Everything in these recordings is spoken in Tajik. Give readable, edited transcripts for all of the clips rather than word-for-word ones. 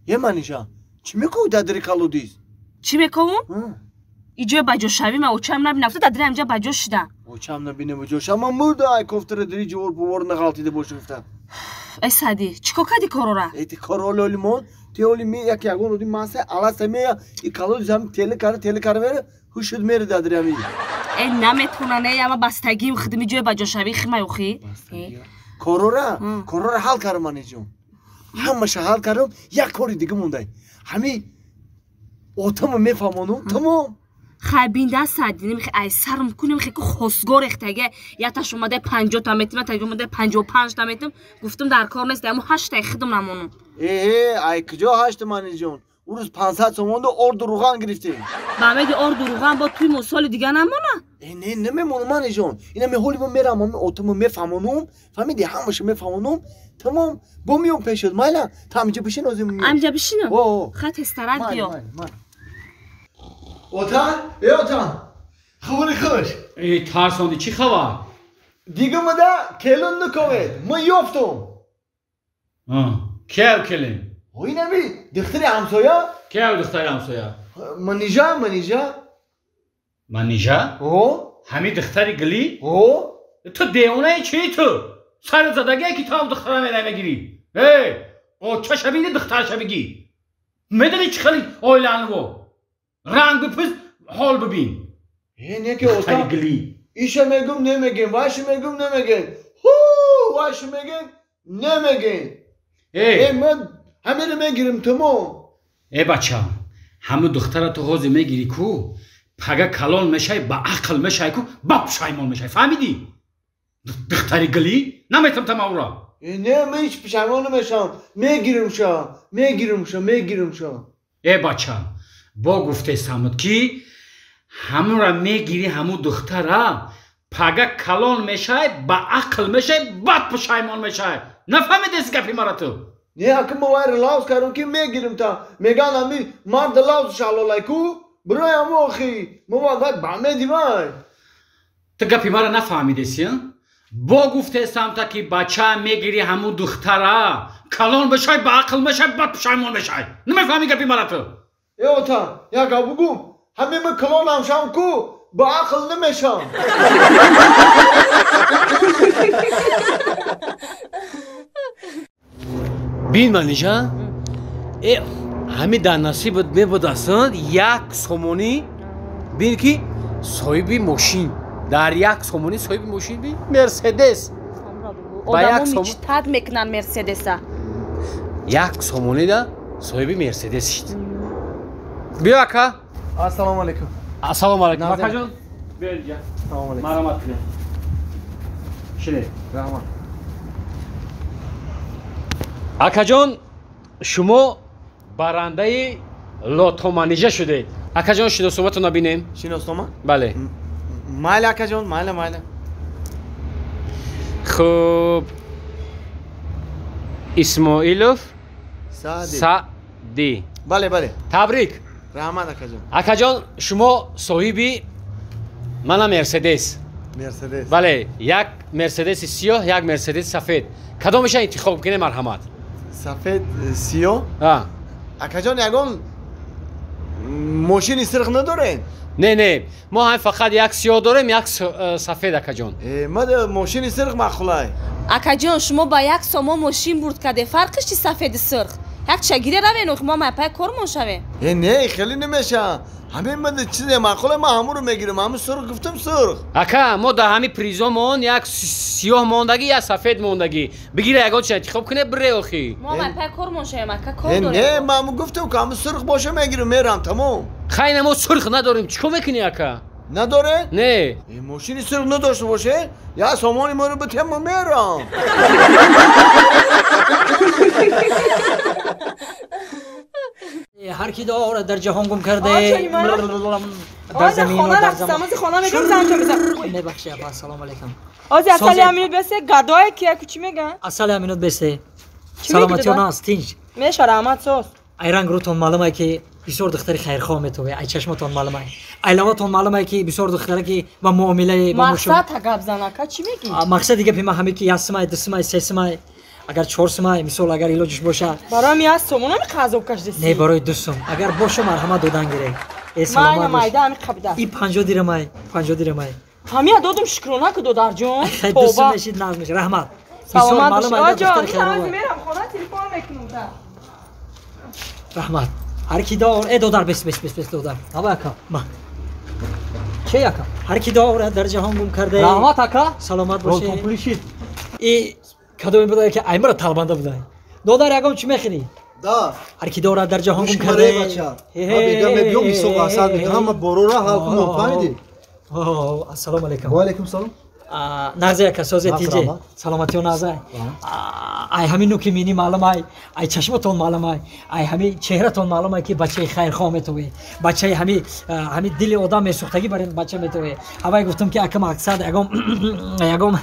Е Манижа, чӣ мекунӣ дар колодиз? Чӣ мекунам? Иҷои баҷошавӣ ма очам набина, гуфта дар ҳамҷа баҷо шуда. Очам набина баҷо шава, ман мурда ай кофтара дари ҷувор пувор нағалтида боша гуфта. Эй Саъдӣ, чӣ кор кардӣ корора? Эй ти король олимон, ти оли ми як ягон оди маса аласа мея и колодиз ҳам теле кара теле кара мера, ҳушуд мери дар ҳами. Эй наметонам, эй ама бастагим хидми ҷои баҷошавӣ химай охи. Корора, корора ҳал кардам Манижон. Ҳамаша ҳал кардам, як кори дига мондай. Ҳами отама мефаҳмонум, тамом. Хай бинда Саъдӣ, намехе ай сарм ку намехе ку хосгор рехтага, яташ омада 50 та метим, яташ омада 55 та метим, гуфтум дар кор нест, аммо 8 таи хидм намонум. Э, ай куҷо 8 Манижон? Ӯ рӯз 500 сомонда орду руған гирифтем. Ба ҳамеди орду руған бо туй мо соли дига намона? Э, не, намемонам Манижон. Ина меҳоли мо мерам, ҳами отама мефаҳмонум, фаҳмиди, ҳамаша мефаҳмонум, тамом, бо миём пешод, майла, та ҳаминҷа бишин озим миём. Ҳаминҷа бишинам? О, хай тезтарак биё. Отан, э отан, хабари хуш. Э, тарсонди, чӣ хабар? Дига мада келин наковед, ман ёфтум. Кев келин? Ой, нами, духтари ҳамсоя? Кев духтари ҳамсоя? Манижа, Манижа. Манижа? О? Ҳами духтари гилӣ? О? Ту девонаи чӣ ту? Сари задагие ки ту ҳам духтара мерай мегирӣ? Э, очаша биди, духтараша бигӣ. Медонӣ чӣ хели оилаанво? Ранг бипӯз, ҳол бибин. Э, не ки ота. Гилӣ. Иша мегум, немегем, вайша мегум, немегем. Ҳу, вайша мегем, немегем. Э, ман ҳамеро мегирим, тамом. Э, бача, ҳаму духтара ту ҳозир мегирӣ ку, пага калон мешай, ба ақл мешай ку, ба пушаймон мешай, фаҳмидӣ? Духтари гилӣ? Наметам тама ура. Э, не, ман ҳеҷ пушаймон намешавам. Мегирим ша, мегирим ша, мегирим ша. Э, бача, бо гуфтесамуд ки ҳамура мегирӣ, ҳаму духтара пага калон мешай, ба ақл мешай, бад пушаймон мешай. Нафаҳмидеси гапи мара ту? Не, ака ма вайра лавз кардам ки мегирим та. Меган ами марда лавз шалолай ку, бирои ҳаму охи. Ма вай ба меди вай. Ту гапи мара нафаҳмидеси, бо гуфтесам та ки бача мегирӣ ҳаму духтара калон мешай, ба ақл мешай, бад пушаймон мешай. Намефаҳмӣ гапи мара ту? Э, ота, як гап бугум, ҳаме ма калонам шам ку, ба ақл намешам. Бин, Манижа, э, ҳами дар насибат мебудастанд як сомонӣ, бин ки соҳиби мошин, дар як сомонӣ соҳиби мошин би Мерседес. Одамо мечтат мекунанд Мерседеса. Як сомонида соҳиби Мерседес шид. Биё, ака. Ассалому алайкум. Ассалому алайкум, акаҷон. Биё инҷа. Ассалому алайкум. Марҳамат кунед. Шинед. Раҳмат. Акаҷон, шумо барандаи лотоманижа шудед. Акаҷон, шиносноматонро бинем. Шиноснома? Бале. Майла, акаҷон, майла, майла. Хуб, Исмоилов Саъди. Саъди. Бале, бале. Табрик. Раҳмат, акаҷон. Акаҷон, шумо соҳиби мана Мерседес. Мерседес. Бале, як Мерседеси сиёҳ, як Мерседеси сафед. Кадомеша интихоб кунед, марҳамат? Сафед, сиёҳ? Акаҷон, ягон мошини сирх надоред? Не, не, мо ҳам фақат як сиёҳ дорем, як сафед, акаҷон. Э, ма мошини сирх маъқулай. Акаҷон, шумо ба як сомон мошин бурд кардед, фарқиш чи сафеди сирх? Як чагире равен, охи мо майпай кормон шавем. Э, не, хеле намеша. Ҳамин мада чизе маъқулай, ман ҳамуро мегирам. Ҳаму сурх гуфтам, сурх. Ака, мо дар ҳами призомон як сиёҳ мондагӣ, як сафед мондагӣ. Бигира, ягон чиз интихоб кунед, бире охи. Мо майпай кормон шавем, ака, кор Э, дорем. не, ман ҳаму гуфтам ки ҳаму сурх боша мегирам, мерам, тамом. Хай, на, мо сурх надорем, чӣ кор мекунӣ, ака? Надоред? Не. Э, мошини сурх надошта боше, як сомони моро битем, ма мерам. Ҳар ки дорад дар ҷаҳон гум карде дар замин хона рафтам, ози хона мегам, занҷо мезан. Мебахши, апа, ассалому алайкум. Ози асали аминут бесе, гадое ки яку чӣ меган? Асали аминут бесе. Саломатиён аст, тинч? Меша, раҳмат, соз. Ай ранг рӯтон маълумае ки бисёр духтари хайрхоҳ метове, ай чашматон маълумае, ай лаватон маълумае ки бисёр духтаре ки ба муомилаи мақсад гап зан, ака, чӣ мегӣ? Мақсади гапи ман ҳаме ки ясмай, дусмай, сесмай Агар 4 сумай, мисол агар илоҷиш боша. Барои ми 8 сомон ами қазоб кашдеси. Не, барои 2 сум. Агар боша марҳамат додан гирек. Э, саломат бош. Майда ами қабда. И 50 дирамай, 50 дирамай. Ҳамия додум шукрона ку додарҷон. 2 сум мешид, наз мешид. Раҳмат. Саломат бош. Оҷон, ман мерам хона телефон мекунам та. Раҳмат. Ҳар ки дор, э додар бес бес бес бес додар. Ҳава ака, ма. Че ака? Ҳар ки дорад дар ҷаҳон гум карда. Раҳмат ака. Саломат бошед. И кадоме будай ки аймара талбанда будай. Додар ягон чӣ мехӯрӣ? Да. Ҳар ки дорад дар ҷаҳон гум карда. Ма бега мебиём ҳисоб асад мекунам, ҳама борора ҳал кунам, фаҳмидӣ? Ассалому алайкум. Ва алайкум салом. Нағзе ака, созе тиҷе. Саломатиё нағзе. Ай ҳамин нуки мини маълум ай, ай чашмотон маълум ай, ай ҳамин чеҳратон маълум ай ки бачаи хайрхоҳ метовӣ. Бачаи ҳами дили одам месӯхтагӣ бар ин бача метовӣ. Ҳавай гуфтам ки ака мақсад ягом ягом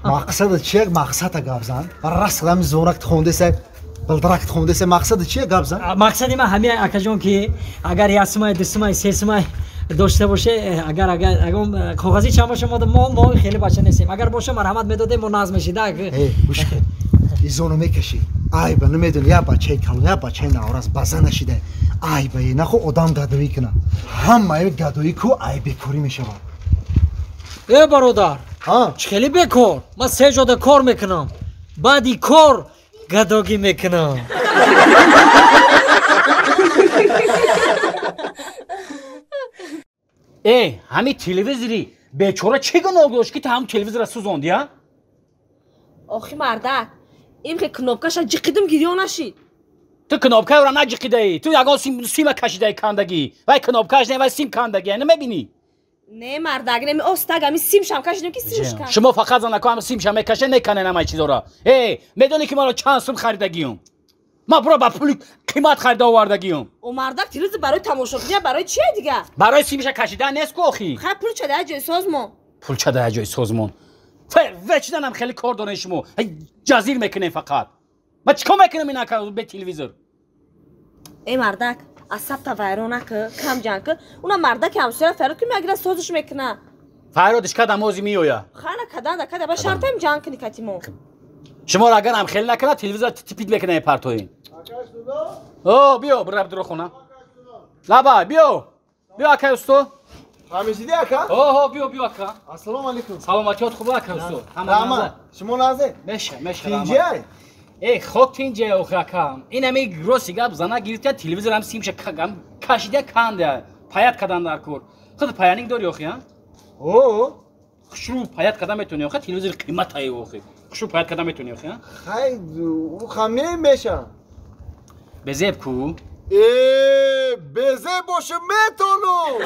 мақсад чия? Мақсада гап зан. Раст ҳами зорак хондеса, билдрак хондеса, мақсад чия гап зан? Мақсади ман ҳамин акаҷон ки агар як сумай, ду сумай, се сумай дошта боше, агар ягон коғази чанд боша, мо хеле бача нестем. Агар боша марҳамат медодем, мо нағз мешида. Гӯш кун, изоно мекашӣ. Айба намедони, як бачаи калон, як бачаи наврас база нашида. Айба нахо одам гадоӣ куна. Ҳамаи гадоӣ ку ай бекорӣ мешавад. Э бародар, чӣ хеле бекор? Ман се ҷода кор мекунам. Баъди кор гадогӣ мекунам. Э, ҳами телевизори бечора чӣ гуноҳ дошт ки ту ҳам телевизора сӯзонди, а? Охи мардак, им ки кнопкаша ҷиқидум гирён нашид. Ту кнопкаро наҷиқидаӣ, ту ягон сима кашидаи кандагӣ. Вай кнопкаш не, вай сим кандагӣ, намебинӣ? Не мардак, не остаг, ами симшам кашидум ки симш канд. Шумо фақат занако ҳам симша мекашед, меканен ҳамаи чизора. Э, медонӣ ки маро чанд сум харидагиюм? Ман буро ба пули қимат харида овардагиюм. О мардак, телевизор барои тамошобиня, барои чие дига? Барои симша кашидан нест ку охи. Хай пул чада ҷои созмон. Пул чада ҷои созмон. Вечиданам хеле кор дорен шумо. Ҷазир мекунем фақат. Ман чикор мекунам ин ака бе телевизор? Э мардак, асабта вайрон накӣ, кам ҷанг кӣ. Уна мардаки ҳамсоя фарёд ки мегира созиш мекуна. Фарёдиш кадам ози меоя. Хана кадан да када ба шартам ҷанг кунӣ кати мо. Шуморо агар ҳам хеле накунад, телевизор типит мекунад партоин. О, биё, бираб дуро хона. Лаба, биё. Биё акай усто. Ҳамешидӣ ака? Оҳо, биё, биё ака. Ассалому алайкум. Саломатиёт хуб ака усто. Раҳмат. Шумо назе? Меша, меша. Тинҷай? Э, хок тинҷай охи ака. Ин ҳами рости гап зана гирифта телевизор ҳам симша кашида канда. Паят кадан дар кор. Худ паяник дори охи, а? О, хушрӯ паят кадан метони охи, телевизор қиматае охи. Хушрӯ паят кадан метони охи, а? Хай, ӯ хаме меша. Безеб ку? Э, безеб боша метону.